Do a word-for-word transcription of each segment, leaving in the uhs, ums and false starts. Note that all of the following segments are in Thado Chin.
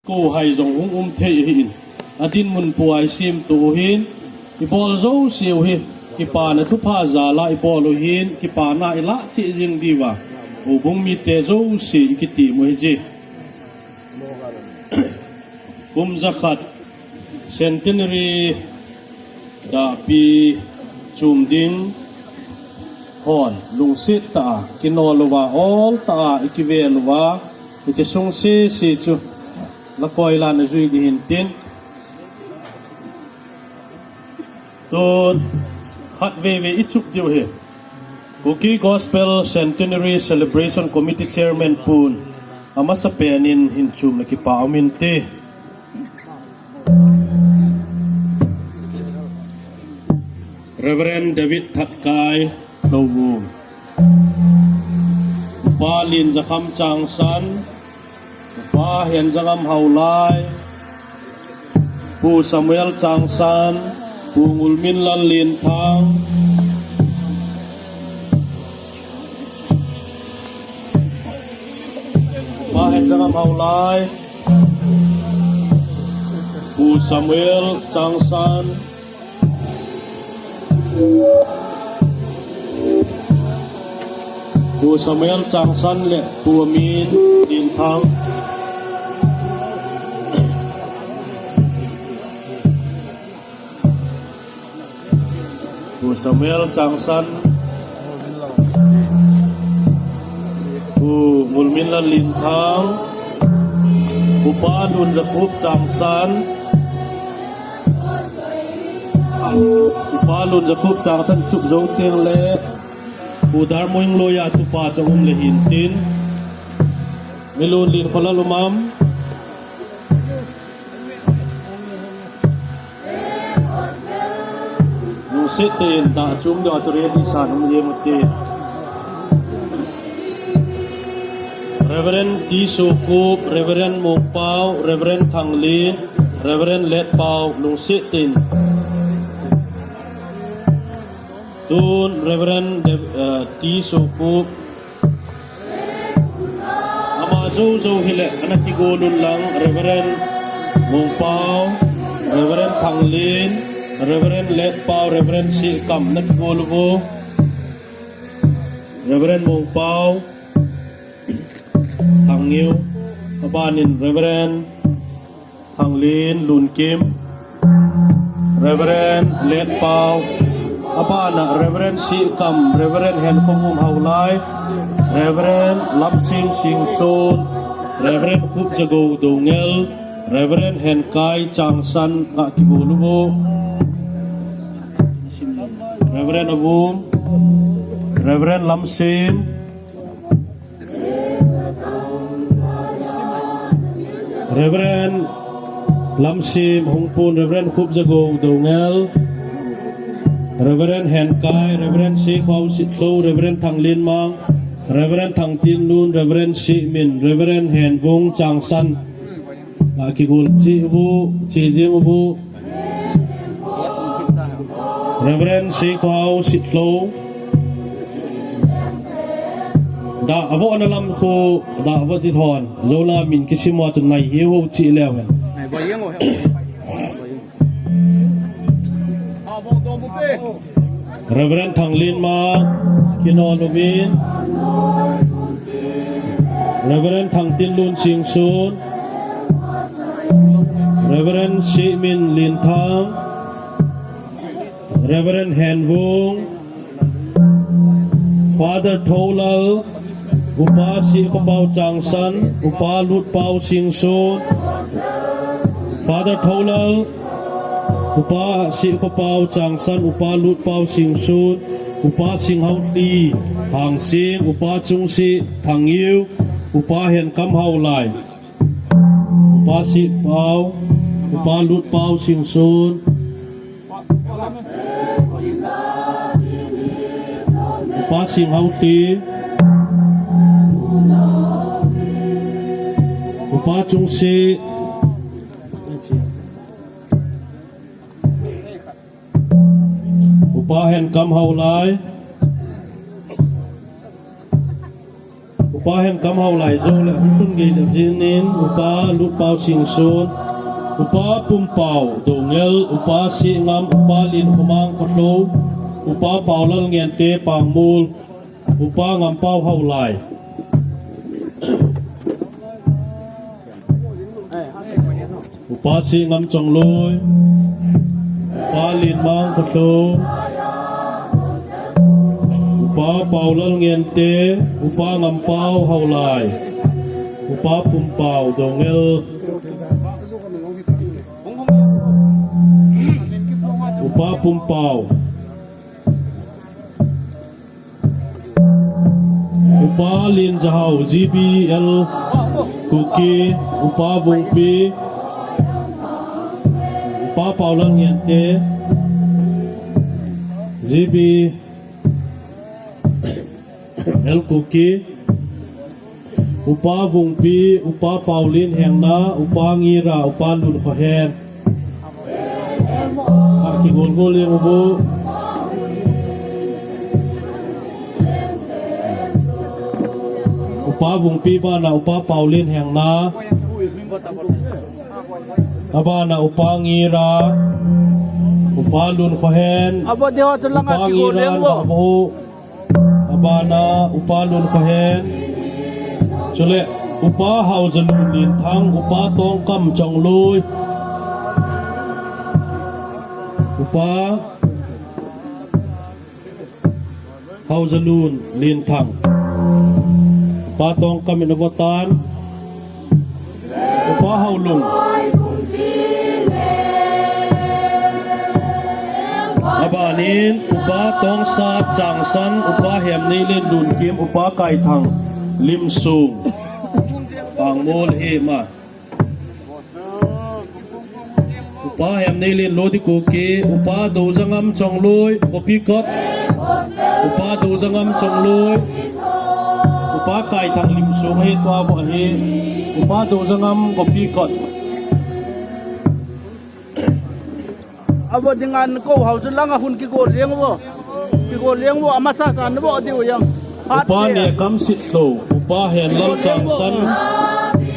Ko hai jong hung um thei ahin, adinmun pu a isimtoh u hin, ibol jouse u hi kipana thupha jal a ibol u hin, kipana ilah cheh jing diuva, houbung mite jouse ikitem u ahi. Kum jakhat centenary dahpi chum ding hon lungset tah a, kinol uva, ol tah a ikivel uva, hiche sung sese chu la koi la na jui ding hin tin. Tun khatvei vei ichup diu ahi. Kuki Gospel Centenary Celebration Committee Chairman pun amasapen in hin chumna kipa um inte. Reverend David Thatkai Lhouvum, Upa Linjakham Changsan, Upa Henjangam Haolai, Pu Samuel Changsan, Pu Ngulminlal Linthang, Upa Henjangam Haolai, Pu Samuel Changsan, Pu Samuel Changsan le Pu Amin Linthang. Pu Samuel Changsan, Pu Ngulminlal Linthang, Upa Lunjakhup Changsan, Upa Lunjakhup Changsan chup jou teng le, Pu Darmoing Loya tupa cha um le hin tin, Milun Linkholal um am? Lungset tah in dah chom ding a chu ready san um jeng ute. Reverend T Sokhup, Reverend Mongpau, Reverend Thanglin, Reverend Letpau, lungset tah in. Tun Reverend Dev-, eh, T Sokhup, ama jou jou hile ana kigol un lang, Reverend Mongpau, Reverend Thanglin, Reverend Letpau, Reverend Sikam na kigol uvo. Reverend Mongpau, Thangiu, abanin Reverend Thanglin Lunkim, Reverend Letpau, abana Reverend Sikam, Reverend Henkhovum Haolai, Reverend Lamsim Singson, Reverend Khupjagou Doungel, Reverend Henkai Changsan nga kigol uvo. Reverend Avum, Reverend Lamsim, Reverend Lamsim Hungpun, Reverend Khupjagou Doungel, Reverend Henkai, Reverend Sekhau Sitlhou, Reverend Thanglin Mang, Reverend Thangtinlun, Reverend Simin, Reverend Henvung Changsan, nga kigol cheh uvo, cheh jeng uvo. Reverend Sekhau Sitlhou. Dah avohna lam khu, dah avoh ti thon. Jou la min kisim uva chun ngai hiu ho cheh leu hen. Reverend Thanglin Mang, kinol umin. Reverend Thangtinlun Singson. Reverend Simin Linthang. Reverend Henvung, Father Thoulal, Upa Sikhopau Changsan, Upa Lutpau Singson, Father Thoulal, Upa Sikhopau Changsan, Upa Lutpau Singson, Upa Singhaoli Hangsing, Upa Chungsi Thangiu, Upa Henkam Haolai, Upa Sihpau, Upa Lutpau Singson, Upa Singhaoli, Upa Chungsi, Upa Henkam Haolai, Upa Henkam Haolai jou le hung lhun gei jep jingin, Upa Lutpau Singson, Upa Pumpau Doungel, Upa Singam, Upa Linkhomang Khotlou, Upa Paulal Ngente Pangmol, Upa Ngampau Haolai. Upa Singam Chongloi, Upa Linmang Khotlou, Upa Paulal Ngente, Upa Ngampau Haolai, Upa Pumpau Doungel, Upa Pumpau. Upa Linjahau, G B L Kuki, Upa Vungpi, Upa Paulal Ngente, G B L Kuki, Upa Vungpi, Upa Paulin Hengna, Upa Ngira, Upa Lun Khohen. Akigol gol jeng uvo. Upa Vungpi bana Upa Paulin Hengna. Abana Upa Ngira. Upa Lun Khohen. Avo deu tu langa Upa kigol Ngira jeng uvo. Abana Upa Lun Khohen. Chule Upa Haojalun Linthang, Upa Tongkam Chongloi. Upa Haojalun Linthang. Upa Tongkam in avotan. Upa Haolung. Abanin, Upa Tongsat Changsan, Upa Hemneilin Lunkim, Upa Kaithang Limsung. Pangmol hima. Upa Hemneilin Lodi Kuki, Upa Dojangam Chongloi, Gopikot. Upa Dojangam Chongloi. Upa Kaithang Limsung hi tua vo hi. Upa Dojangam Gopikot. Avo dingan ko hau chu langa hun kigol jeng uvo. Kigol jeng uvo, amasa sa na vo diu jeng. Upa Nekam Sitlou, Upa Henlal Changsan.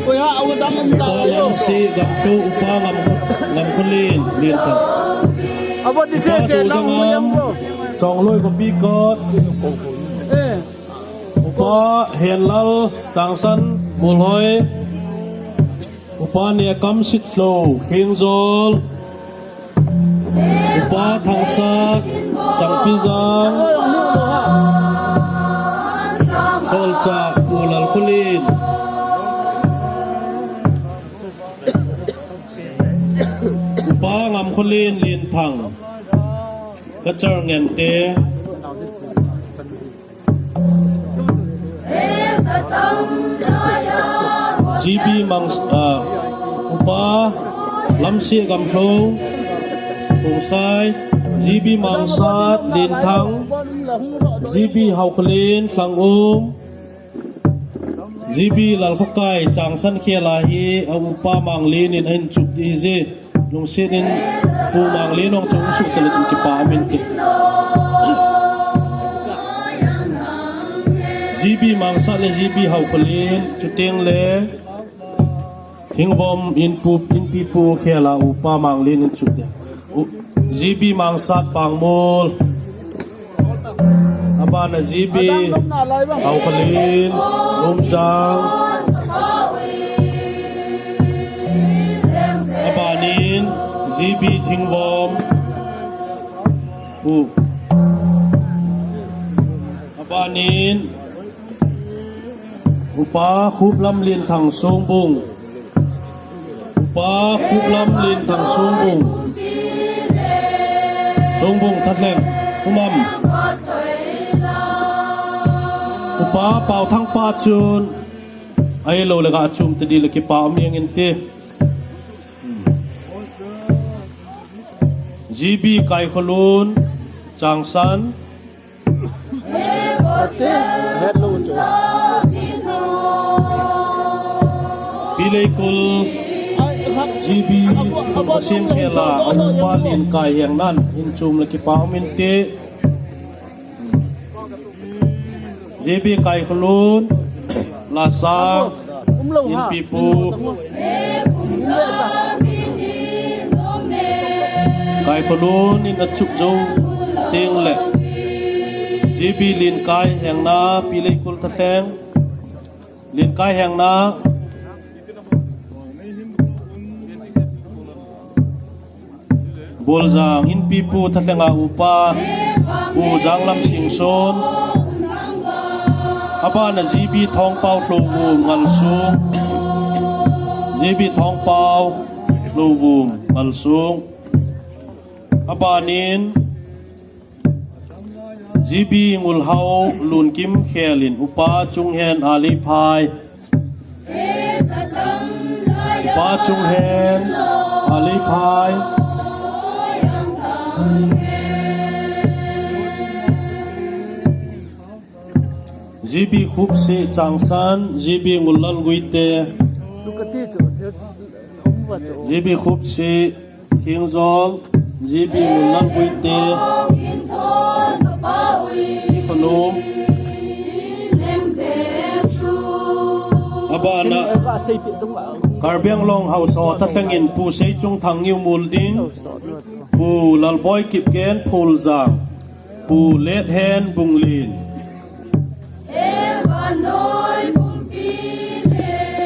Koi ha, avo dam um Upa Lamsi Gamlou, Upa Ngam, Ngamkholin Linthang. Avo di se se lang jeng uvo. Chongloi Gopikot. Eh. Upa Henlal Changsan Molhoi. Upa Nekam Sitlou, Khengjol. Upa Thangsak, Changpijang. Solchak, Pu Lalkholin. Upa Ngamkholin Linthang. Kachar Ngente. G B Mangs-, ah, Upa Lamsi Gamlou, Pungsai, G B Mangsat Linthang, G B Haokholin Lhangum, G B Lalkhokai Changsan khela hi a Upa Manglin in ahin chup ding ahi je. Lungset in Pu Manglin hung chung suh tele chun kipa amin te. G B Mangsat le G B Haokholin, chuteng le Thingvom Inpu, Inpipu khela Upa Manglin in chup ding. U-, G B Mangsat Pangmol. Abana G B Haokholin, Umchang. Abanin G B Thingvom. U. Abanin Upa Khuplam Linthang Songbung. Upa Khuplam Linthang Songbung. Songbung Thatleng. Umam. Upa Pauthang Pachun. Ahilou le ga chum te di le kipa um jeng inte. G B Kaikholun Changsan. Pi Leikul, G B Khupsim khela, a Upa Linkai Hengnan, in chum le kipa um inte. G B Kaikholun, Lasa, Inpipu, Kaikholun in achuk jou teng le, G B Linkai Hengna, Pileikul Thalheng, Linkai Hengna, Boljang Inpipu Thalhenga upa, Pu Janglam Singson. Abana G B Thongpau Lhouvum Ngalsung. G B Thongpau Lhouvum Ngalsung. Abanin G B Ngulhao Lunkim Khelin upa chunghen Aliphai. Upa chunghen Aliphai. G B Khupsi Changsan, G B Ngullal Guite. G B Khupsi Khingjol, G B Ngullal Guite, Ikhonom. Abana Karbi Anglong Haosa Thalhengin Pu Seichung Thangngil Mulding, Pu Lalboi Kipgen Phuljang, Pu Lethen Bunglin.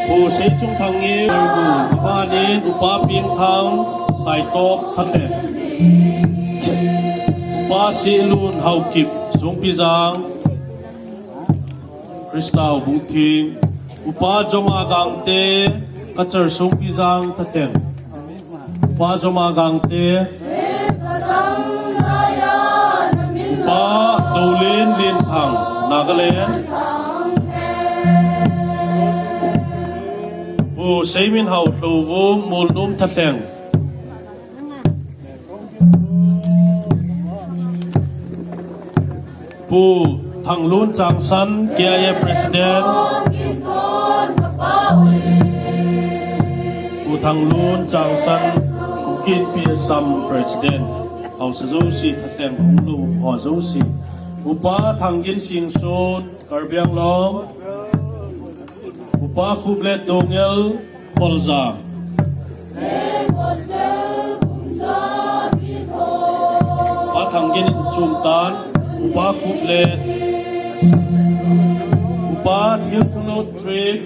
Pu Seichung Thangngil, Pu Abanin, Upa Piengthang Saitop Thalheng. Upa Seilun Haokip Songpijang, Christao Bungthing. Upa Joma Gangte, Kachar Songpijang Thalheng. Upa Joma Gangte. Upa Dolin Linthang, Nagaland. Pu Seiminhao Lhouvum, Molnom Thalheng. Pu Thanglun Changsan, K I A President. Pu Thanglun Changsan, Kuki Inpi Assam President. Haosa jouse, Thalheng hung lou ho jouse. Upa Thanggin Singson, Karbi Anglong. Upa Khuplet Dongel, Kholjang. Upa Thanggin in achung tan, Upa Khuplet, Upa Thilthunut Trip,